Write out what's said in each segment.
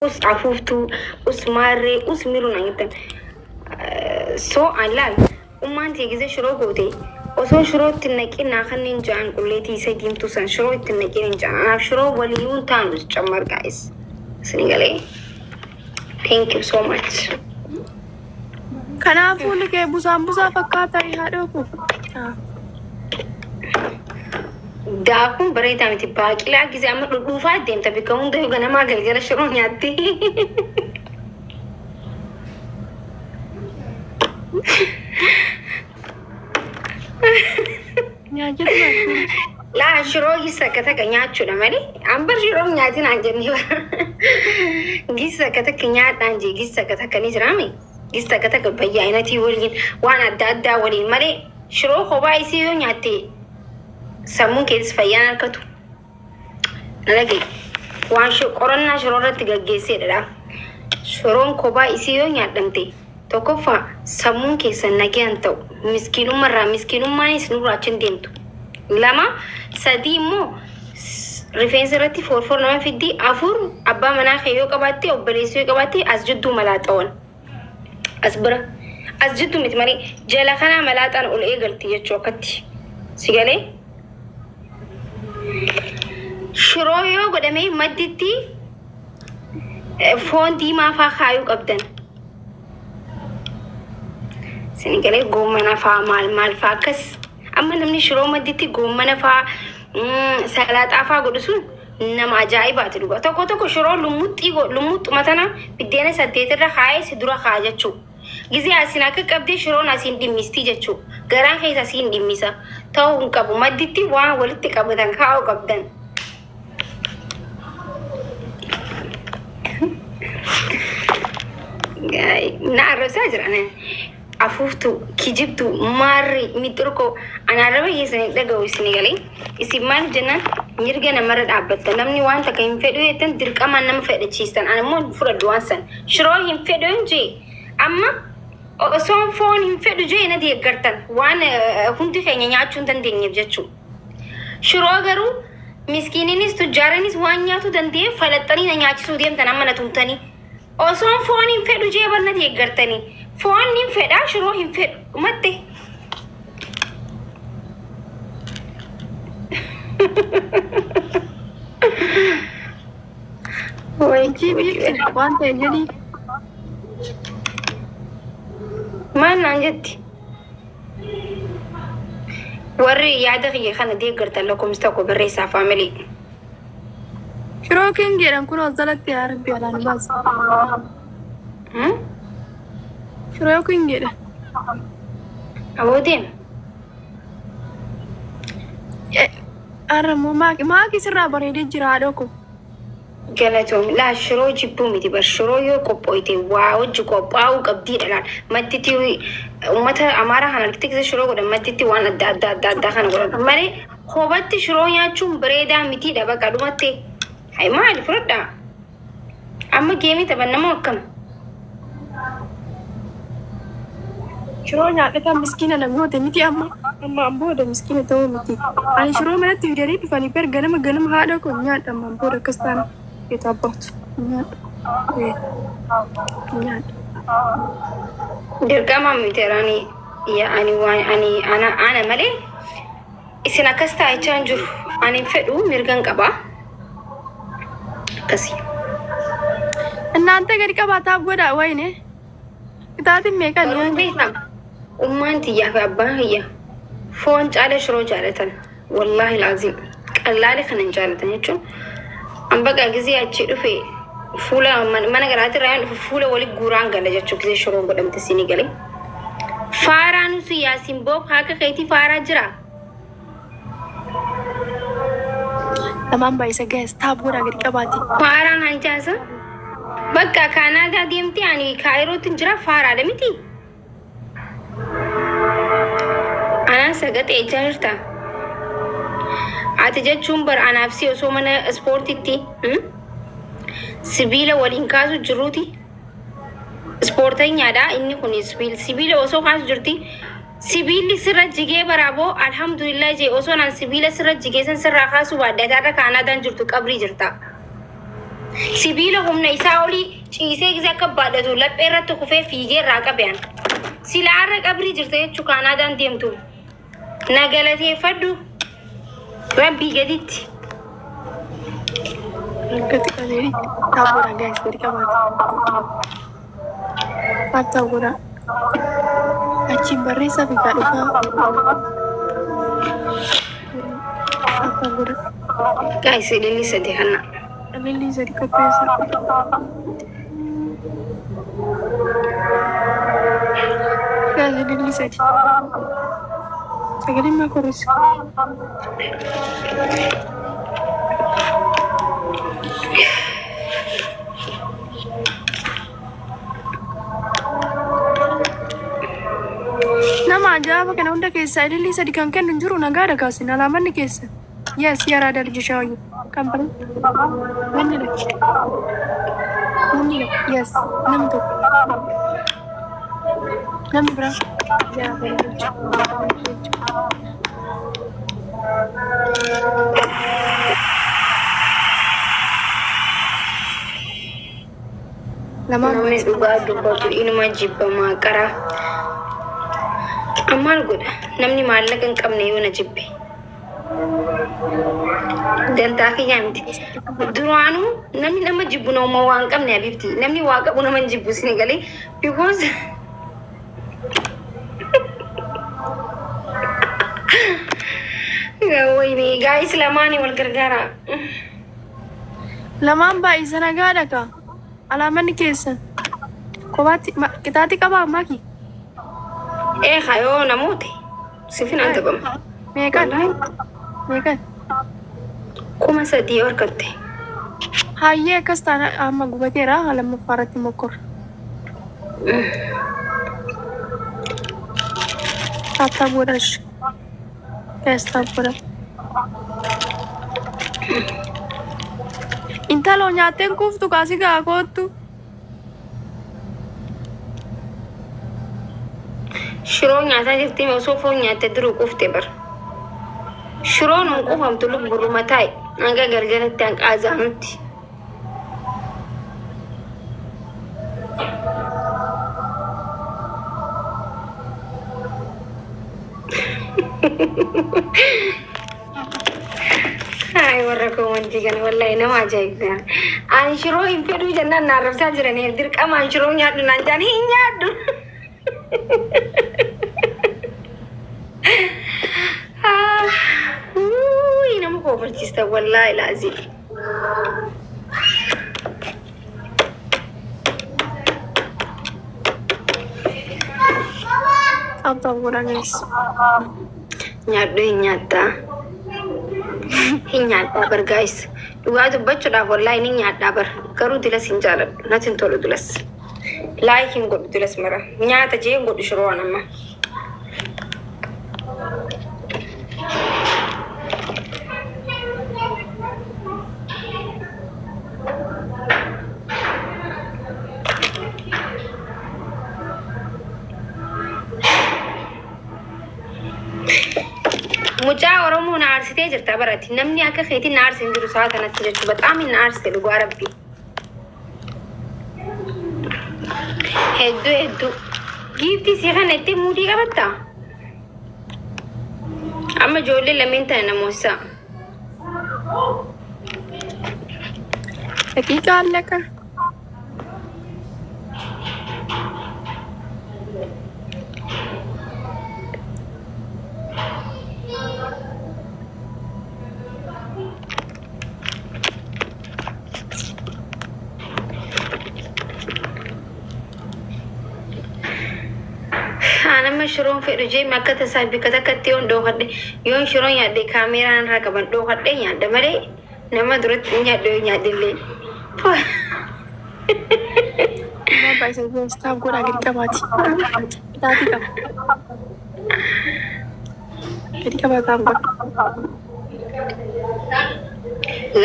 Us afuuftuu, us maarree, us miruu naan jettan. So an laal ummaan tiyya gizee shiroo goote osoo shiroo itti hin naqin naa kanneen ja'an qulleetii isa diimtuu san shiroo itti hin naqin hin ja'an anaaf shiroo waliinuu hin taanu cammar guys isin galee thank you so much. Kanaaf fuulli kee busaan busaa fakkaataa haadhoo koo. Daakuun bareedaa miti baaqilaa gizee amma dhudhuufaa deemta bikka hundayyuu ganamaa galgala shiroo nyaatti. Nyaachatu Laa shiroo gisa takka takka nyaachuudha malee ambar shiroo nyaatin aan jennee bara. Gisa takka takka nyaadhaan jee gisa takka takka ni jiraame. Gisa takka takka bayyaa'inatii waliin waan adda addaa waliin malee shiroo kophaa isii yoo nyaatte sammuun keetis fayyaan harkatu. Na dhaga'i. Waan qorannaa shiroo irratti gaggeesseedha. Shiroon kophaa isii yoo nyaadhamte tokkoffaa sammuun keessan nagayaan ta'u miskiinummarraa miskiinummaanis nurraa achi hin deemtu. 2, 3 immoo rifeensa irratti foorfoor nama fiddi. 4 abbaa manaa kee yoo qabaatte obboleessa yoo qabaatte as jidduu malaaxawan. As bira as jidduu miti malee jala kanaa malaaxaan ol eegalti jechuu akkatti. Si galee? Shiroo yoo godhame madditti foon diimaa faa kaayuu qabdan. Isin galee goommana faa maal maal faa akkas. Amma namni shiroo madditti goommana faa salaaxaa faa godhu sun nama ajaa'ibaati dhugaa. Tokko tokko shiroo lummuxxii lummuxxuma tana biddeena 8 irra kaayee si dura kaa'a jechuu. Gizee asin akka qabdee shiroon asiin dhimmistii jechuu. Garaan keessa asiin dhimmisa. Ta'uu hin qabu. Madditti waan walitti qabatan kaa'uu qabdan. Na arrabsaa jira. Afuuftuu, kijibtuu, maarri, mixirkoo ana arraba keessan hin dhaga'u isin galee. Isin maal jennaan mirga namarra dhaabbatta. Namni waan takka hin fedhu jettan dirqamaan nama fedhachiistan. Ana immoo hin fudhadhu waan san. Shiroo hin fedhu hin jee. Amma osoon foon hin fedhu jee na deeggartan waan hundi keenya nyaachuu hin dandeenyeef jechuudha. Shiroo garuu miskiininis tujjaaranis waan nyaatu danda'eef falaxxanii na nyaachisuu deemtan amma na tumtanii. Osoon foon hin fedhu jee bar na deeggartanii. Foon nin fedha shiroo hin fedhu. Dhumatte. Way Ijii biifti waan ta'e jedhii. Maal naan jetti? Warri yaada kiyya kana deeggartan lakkoofsa tokko barreessaa faamilii. Shiroo king jedhan kun ol jalatti yaa rabbi alaan baasa. Shiroo king jedha. Aboo deem. Har'a immoo maaki sirraa bareedee jira haadhoo koo. Galatoomi. Laa shiroo jibbuu miti bar shiroo yoo qophooyte waa wajji qophaa'uu qabdiidha laal. Madditti uummata Amaaraa kana argite keessa shiroo godhan madditti waan adda addaa adda addaa kana godhan malee kophatti shiroo nyaachuun bareedaa mitiidha baqa dhumatte. Hay maali fudhadhaa. Amma geemii taphanna moo akkam? Shiroo nyaadhetaan miskiina na goote miti amma. Ammaan booda miskiina ta'uu miti. Ani shiroo manatti fidanii dhufanii bar ganama ganama haadha koo nyaadha ammaan booda akkas taana yetu abbaatu nyaadha. Nyaadha. Dirqama miti ani ya ani waan ani ana ana malee isin akkas taa'ichaa hin jiru. Ani hin fedhu mirgan qaba. Akkasii. Innaanta gadi qabaa taaf godhaa wayne. Qixaatiin meeqan Garuu yaa beektaa ummaan tiyyaa fi abbaan kiyya foon caala shiroo jaalatan. Wallaahi laazim qallaale kana hin jaalatan jechuun an baqa gizee achi dhufe fuula mana garaatii irraa yoon dhufe fuula wali guuraan gala jechuu gizee shiroon godhamte siinii galee. Faaraa nusi yaasin boob haaka keetii faaraa jira. Lamaan baay'isa guys taap godhaa gadi qabaati. Faaraan hancaasa. Bakka Kaanaadaa deemtee ani Kaayirootti jira faaraadha miti. Anaan sagaxee ejjaa jirta. Ati jechuun bar anaaf si osoo mana ispoortiitti sibiila waliin kaasu jirruuti. Ispoortanyaadha inni kun sibiila osoo kaasu jirti. Sibiilli sirra jigee baraaboo alhamdulillah jee osoo naan sibiila sirra jigee san sirraa kaasuu baadhe ati har'a Kaanaadaan jirtu qabrii jirta. Sibiila humna isaa olii ciisee gisee akka baadhatu laphee irratti kufee fiigee irraa qabe an. Silaa har'a qabrii jirta jechuu Kaanaadaan deemtu. Na galateeffadhu Rabbii gaditti. Rakkate qabee tap godha guys, gadi qabaate. Tap tap godha. Achiin barreessaa fi kaa dhufaa. Tap tap godha. Guys, ililli sadi kana. Ililli sadi qopheessa. Guys, ililli sadi. Sagaleen maa korrisa? Nama ajaa'iba kana hunda keessaa ilillii sadi kan kennu hin jiru, nagaadha kaasin alaamanni keessa. Yes, yaraa darjishaa wayyu. Kan biraa. Namni lama. Namni lama. Yes, namni tokko. Namni biraa. Yaa bareecha. Lamaan Namni dhugaa dubbatu inuma jibbamaa qara. Maal godha? Namni maallaqa hin qabne yoo na jibbe. Dantaa kiyyaa miti. Duraanuu namni nama jibbu nama waa hin qabne habibti. Namni waa qabu nama hin jibbu isin galee. Because wayne guys, lamaanii wal gargaara. Lamaan baay'isa, nagaadha kaa. Alaamanni keessan. Kophaatti qixaaxii qabaa maki. Ee hayoo namoota sifin an taphama. Meeqan? Wallaahi Meeqan? 3000 yoo harkatte. Hayyee, akkas taana amma gubateera, lammaffaa irratti mokkora. Tap tap godhash. Guys, tap godha. Intaloo nyaatteen kuuftu kaasii gaa koottu. Shiroo nyaataa jirti, osoo foon nyaatte duruu quufte bar. Shiroon hin quufamtu, lubburuma taa'i hanga galgalatti hanqa azaanutti. Ay, warra koomantii kana wallahi nama ajaa'iba. Ani shiroo hin fedhuu jennaan na arrabsaa jiranii, dirqamaan shiroo nyaadhu naan jaan, hin nyaadhu. Wuuyi, nama koofarchiista wallahi laazim. Tap tap godha guys. Nyaadhu, hin nyaattaa. Hin nyaadhaa bar guys. Dhugaa dubbachuudhaaf wallahi ni nyaadhaa bar. Garuu dilas hin jaaladhu. Natti hin tolu dilas. Like hin godhu dilas mara. Nyaata jee hin godhu shiroo waan amma. Mucaa Oromoo na aarsitee jirta barati. Namni akka keetiin na aarse hin jiru sa'a kanatti jechuudha. Bataam na aarsite dhugaa rabbi. Hedduu hedduu. Giiftii si kana itti muudii qabattaa? Amma ijoollee lameen tana namoota. Daqiiqaa allaqa. Anamma shiroon fedhu jee akka tasaa bikka takkatti yoon dhookadhe, yoon shiroo nyaadhe, kaameeraan irraa qaban dhookadhe nyaadha malee nama duratti hin nyaadhu yoo nyaadhe illee. Lamaan baay'isa guys, tap godhaa, gadi qabaati. Qixaaxii qaba. Gadi qabaa, tap godha.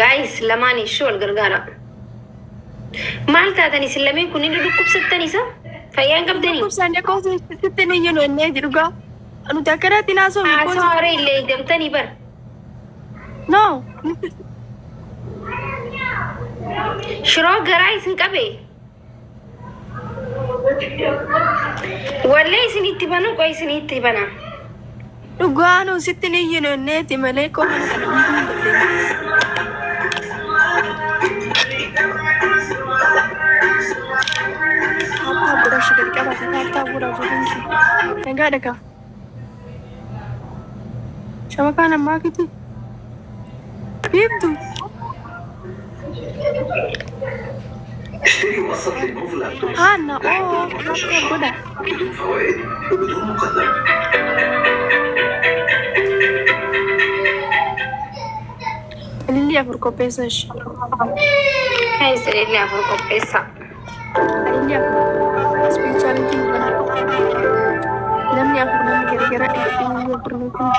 Guys, lamaan ishee wal gargaara. Maal taatan isin lameen kun ni dhukkubsattan isa? Fayyaan qabdanii? Dhukkubsaan akka sitti ni iyyuu ennee dhugaa. Nuti akkanatti naasoo. Haasawaa haree illee deemtanii bar. No. Shiroo garaa isin qabe. Wallee isin itti banu qoy isin itti bana. Dhugaa nu sitti ni iyyinu inneeti malee qofa kana hin dandeenye. Taaptaa godhaa ishee gadi qabaate taaptaa godhaa ijoolleen kee. Nagaa dhagaa. Shabakaan ammaa kiti. Biiftu. اشتري وسط لينوفو لابتوب Haanna oo لحد taaptaa 14 godhaa. بدون فوائد وبدون مقدم. Ilillii afur qopheessa ishee. Ilillii afur qopheessa. Ilillii afur. Ispeeshaalitiin kana. Namni afur namni gargara ilillii afur nu kenna.